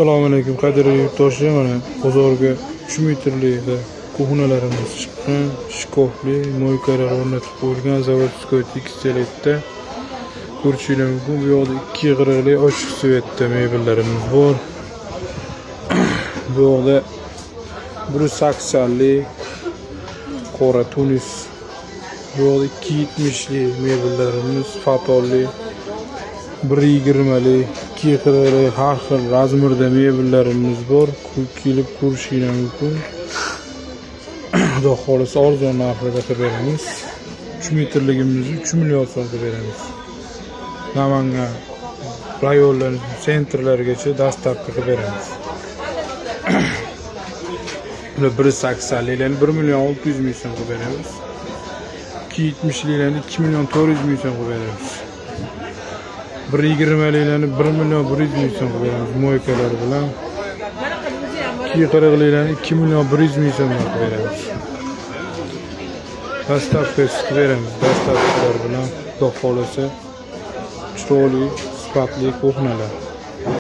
Assalomu alaykum, qadrli yurtdoshlar. Mana bozorga 3 metrli кухня larimiz chiqqan, shkafli, мойка lar o'rnatib qo'yilgan, заводской tekstilda ko'rishinglar mumkin. Bu yoqda 2 qirqli ochiq цвет da mebellarimiz bor. Bu yoqda 180lik qora tunis. Bu yoqda 270lik mebellarimiz, fatonli, 120lik, 240lik, har xil размер da mebellarimiz bor. Kelib ko'rishinglar mumkin. Xudo xohlasa, arzon narxlarda qilib beramiz. 3 metrligimizni 3 million so'm qilib beramiz. Namangan rayonlar, центр largacha доставка qilib beramiz. Bular 180liklarni 1 million 600 ming so'm qilib beramiz. 270liklarni 2 million 400 ming so'm qilib beramiz. 120liklarni 1 million 100 ming so'm qilib beramiz, мойка lar bilan. 240liklarni 2 million 100 ming so'mdan qilib beramiz. Доставка siz qilib beramiz, доставка lar bilan. Xudo xohlasa, chiroyli, sifatli кухня lar.